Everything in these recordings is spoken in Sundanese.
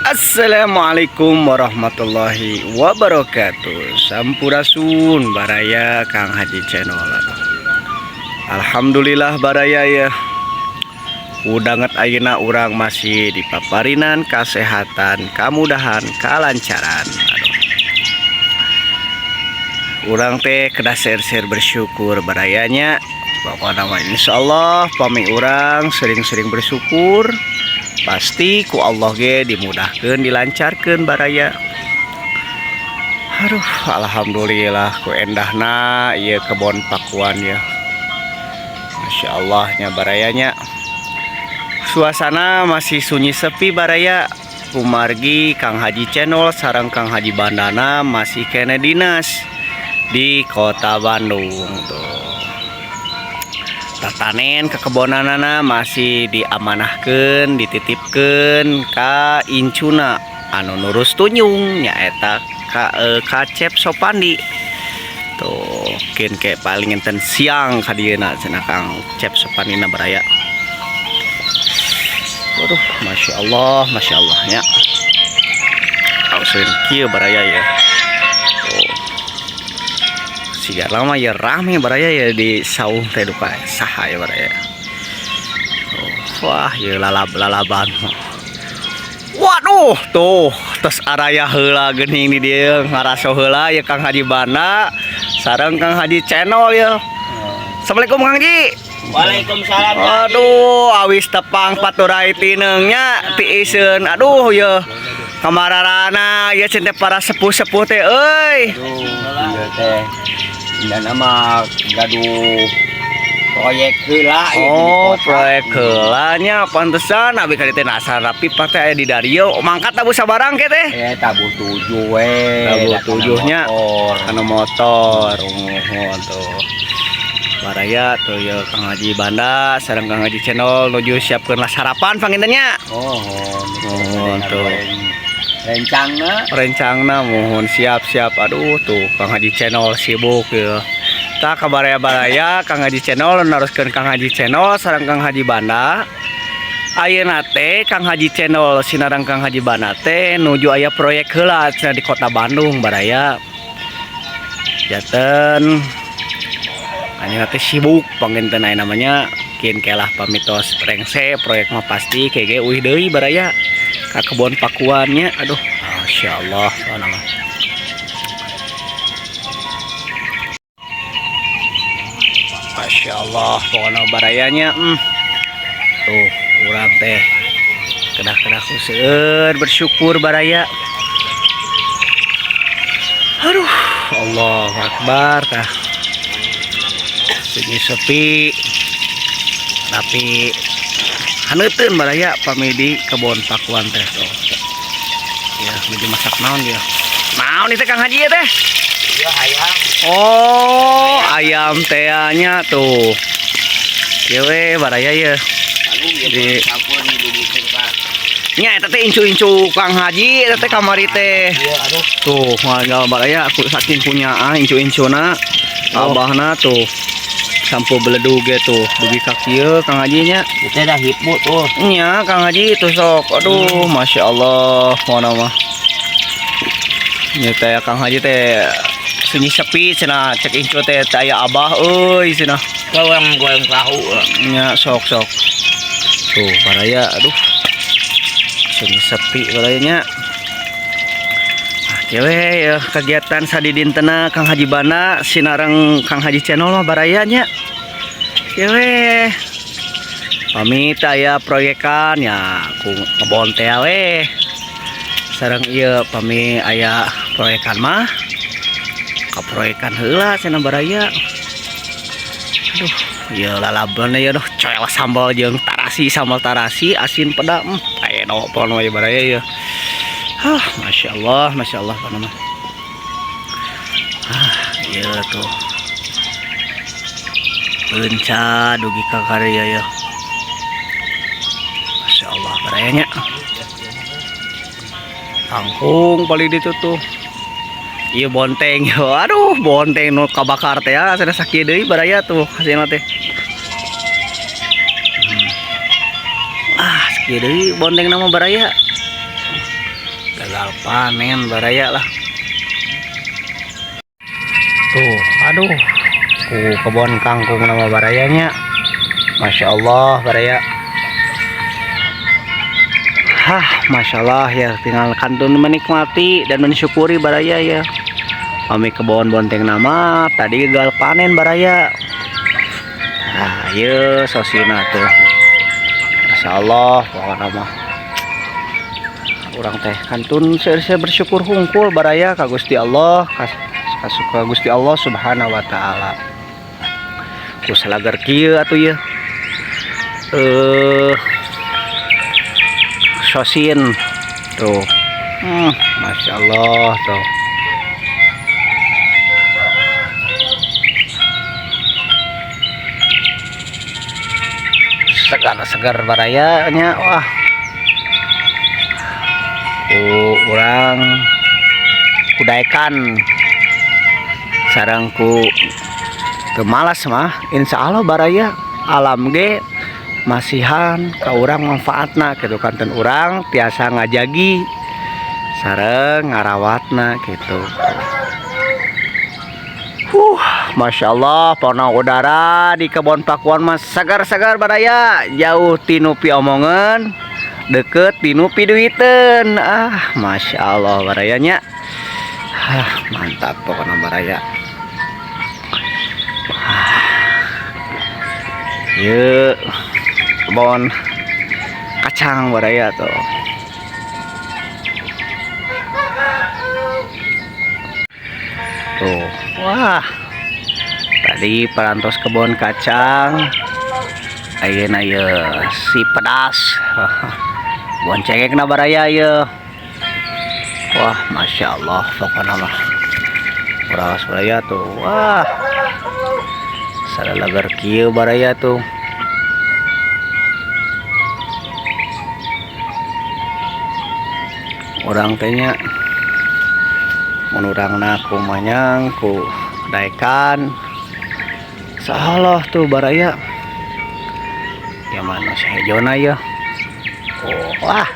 Assalamualaikum warahmatullahi wabarakatuh. Sampurasun, baraya Kang Haji Channel. Alhamdulillah, baraya ya. Udanget ayeuna urang masih di paparinan kesehatan, kemudahan, kelancaran. Aduh. Urang teh kedah seueur-seueur bersyukur, baraya nya. Pokoknya mah insyaallah pami urang sering-sering bersyukur, pasti ku Allah ge dimudahkan, dilancarkan, baraya. Aduh, alhamdulillah ku endahna ieu kebon pakuan ya. Masya Allah nya, baraya nya. Suasana masih sunyi sepi, baraya, kumargi Kang Haji Channel sareng Kang Haji Bandana masih keneh dinas di kota Bandung tuh. Tatanen kekebonanana masih diamanahkan, dititipkan ka incuna anu nurus tunjung, nyaeta ka Kacep Sopandi tuh. Mungkin kayak paling enten siang kadieuna cenah Kang Cep Sopandi na, baraya. Waduh, masya Allah, masya Allah nya. Auseun kieu, baraya ya. Tuh. Siga lama ya rame, baraya ya, di saung teh duka saha ya, baraya. Tuh, wah, ya lalab lalaban. Waduh, tuh tos araya heula geuning di dieu, ngaraso heula ya Kang Haji Banda sareng Kang Haji Channel ya. Assalamualaikum, Kang Haji. Waalaikumsalam. Aduh, awis tepang paturai tineung nya tiiseun. Aduh ya. Kamararana ya cenah para sepuh-sepuh teh euy. Aduh, ieu teh dan nama gaduh proyek heula ieu di Oh, kota. Proyek heula nya, pantesan abi ka dieu teh asa rapi teh aya di dieu. Mangkat tabuh sabarang ke teh? Eh, tabuh tujuh we. Tabuh Da kana tujuhnya. motor. Kana motor, muhun tuh. Baraya tuh ya, Kang Haji Banda sareng Kang Haji Channel nuju siapkeun lah sarapan panginten nya. Oh, Oh, tuh. Rencangna. Rencangna, mohon siap-siap. Aduh, tuh Kang Haji Channel sibuk ya. Tah, kabaraya-baraya, Kang Haji Channel naroskeun Kang Haji Channel sareng Kang Haji Banda. Ayeuna teh Kang Haji Channel sinareng Kang Haji Banda teh nuju aya proyek heula cenah di kota Bandung, baraya. Janten ayeuna teh sibuk panginten aya namanya kin kelah pamitos rengse proyek mah pasti kege uih deui, baraya, ka kebon pakuannya. Aduh, Masya Allah pokona mah. Masya Allah pokona, barayanya. Tuh urang teh kedah-kedah seueur bersyukur, baraya. Aduh, Allah Akbar. Tah, sunyi sepi tapi haneuteun, baraya, pami di kebon pakuan teh. Tuh ya, menuju masak naon dia, naon itu, Kang Haji ya teh? Iya, ayam. Oh, ayam teh nya tuh. Ieu we, baraya ya. Aduh, ya sampun dibugikeun ka. Nya eta teh incu-incu Kang Haji eta teh kamari teh. Iya, aduh. Tuh, ngal baraya, aku saking punya ah incu-incuna Oh. abahna tuh. Sampo beledug ge tuh dugi ka kieu Kang Haji nya. Itu dah hipu tuh. Nya Kang Haji itu sok. Aduh, Masya Allah, mana mah. Nya teh Kang Haji teh sunyi sepi cenah cek incu teh teh aya abah euy cenah. Goreng goreng tahu. Nya sok sok. Tuh baraya, aduh. Sunyi sepi barayanya. Ah, cewek ya kegiatan sadidintena Kang Haji Bana sinareng Kang Haji Channel mah, baraya nya. Cewek. Pamit aya proyekan ya ku ngebon teh we. Sareng ieu pami aya proyekan mah ka proyekan heula cenah, baraya. Aduh, ieu lalaban ya, duh, coel sambal jeung tarasi, sambal tarasi asin peda, eno pokona mah baraya ya. Hah, Masya Allah, Masya Allah pokona mah. Ah, ieu tuh. Leunca dugi ka karya ya. Masya Allah barayanya. Kangkung paling ditu tuh. Iya bonteng yo. Aduh, bonteng nu kabakar teh ya, cenah sakieu deui, baraya, tuh hasilna teh. Ah, sakieu deui bonteng nama, baraya. Gagal panen baraya lah. Tuh, aduh, ku kebon kangkung nama barayanya. Masya Allah baraya. Hah, Masya Allah ya, tinggal kantun menikmati dan mensyukuri baraya ya. Kami kebon bonteng nama tadi gagal panen baraya. Nah, ye sosina tuh. Masya Allah, pokoknya mah. Urang teh kantun seueur bersyukur hungkul baraya ka Gusti Allah, ka Gusti Allah Subhanahu wa taala. Ku salagar kieu atuh ye. Sosin tuh. Masya Allah tuh. Segar-segar barayanya, wah. Ku urang kudaekan sareng ku teu malas mah, insya Allah baraya alam ge masihan ka urang manfaatna gitu, kanten urang tiasa ngajagi sareng ngarawatna gitu. Masya Allah, pona udara di kebon Pakuan mah segar-segar baraya, jauh tinu piomongan, deket tinu piduiteun. Ah, Masya Allah barayanya. Ah, mantap pokoknya baraya. Ah. Yuk, kebon kacang baraya tuh. Tuh, wah. Tadi parantos kebon kacang. Ayeuna ye si pedas. Kebon cengek na baraya ye. Wah, Masya Allah pokoknya mah. Beras baraya tuh. Wah. Salalagar kieu baraya tuh. Urang teh nya mun urangna ku manyang ku daekan. Salah tuh baraya. Ya mana si hejona ya. Oh, wah.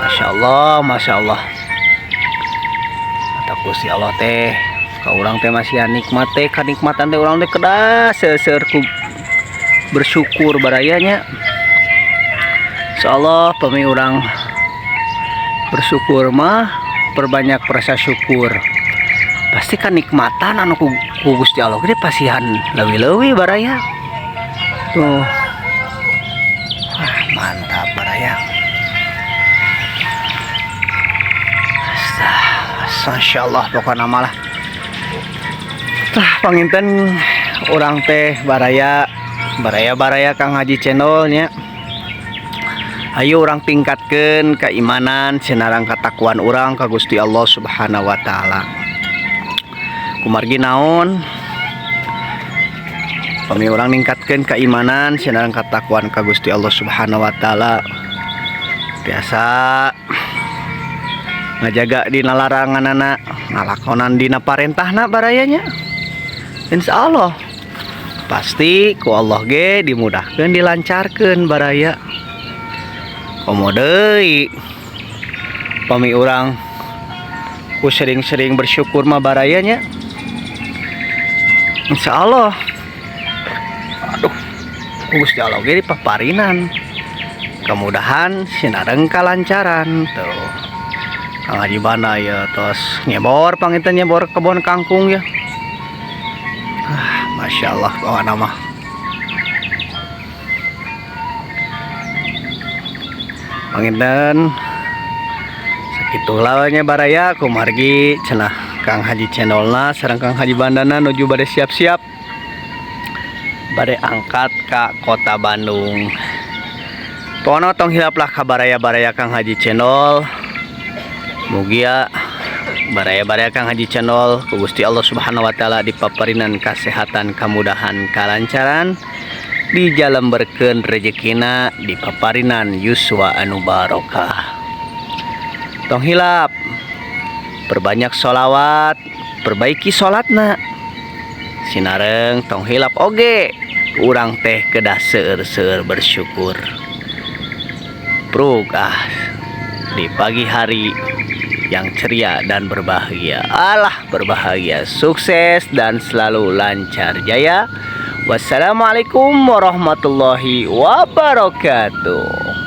Masya Allah, Masya Allah. Kata Gusti Allah teh ka urang teh masih nikmat teh, kanikmatan teh urang teh kedah seueur ku bersyukur barayanya. Insyaallah pami urang bersyukur mah perbanyak rasa syukur. Pasti kanikmatan anu ku Gusti Allah gede pasihan leuwih-leuwih baraya. Tuh. Wah, mantap baraya. Masya Allah pokoknya malah. Tah panginten urang teh baraya, baraya baraya Kang Haji channelnya. Ayo urang tingkatkeun keimanan sinareng katakwaan urang ka Gusti Allah Subhanahu wa taala. Kumargi naon? Pami urang ningkatkeun keimanan sinareng katakwaan ka Gusti Allah Subhanahu wa taala. Biasa ngajaga dina laranganana, ngalakonan dina parentahna barayanya. Insya Allah pasti ku Allah ge dimudahkeun, dilancarkeun baraya. Komo deui pami urang ku sering-sering bersyukur mah barayanya. Insya Allah, aduh, ku Gusti Allah ge dipaparinan kemudahan sinareng kalancaran tuh. Kang Haji Banda ya tos nyebor panginten nyebor kebon kangkung ya. Ah, Masya Allah bawa nama. Panginten sakitulah nya baraya kumargi cenah Kang Haji channelna sareng Kang Haji Bandana nuju bade siap-siap bade angkat ka kota Bandung. Pokona tong hilaplah ka baraya-baraya Kang Haji channel. Mugia baraya-baraya Kang Haji channel ku Gusti Allah Subhanahu wa taala dipaparinan kasehatan, kemudahan, kalancaran di jalan berkeun rezekina dipaparinan yuswa anu barokah. Tong hilap perbanyak sholawat, perbaiki sholatna. Sinareng tong hilap oge urang teh kedah seueur-seueur bersyukur. Pruk ah. Di pagi hari yang ceria dan berbahagia. Alah, berbahagia, sukses dan selalu lancar jaya. Wassalamualaikum warahmatullahi wabarakatuh.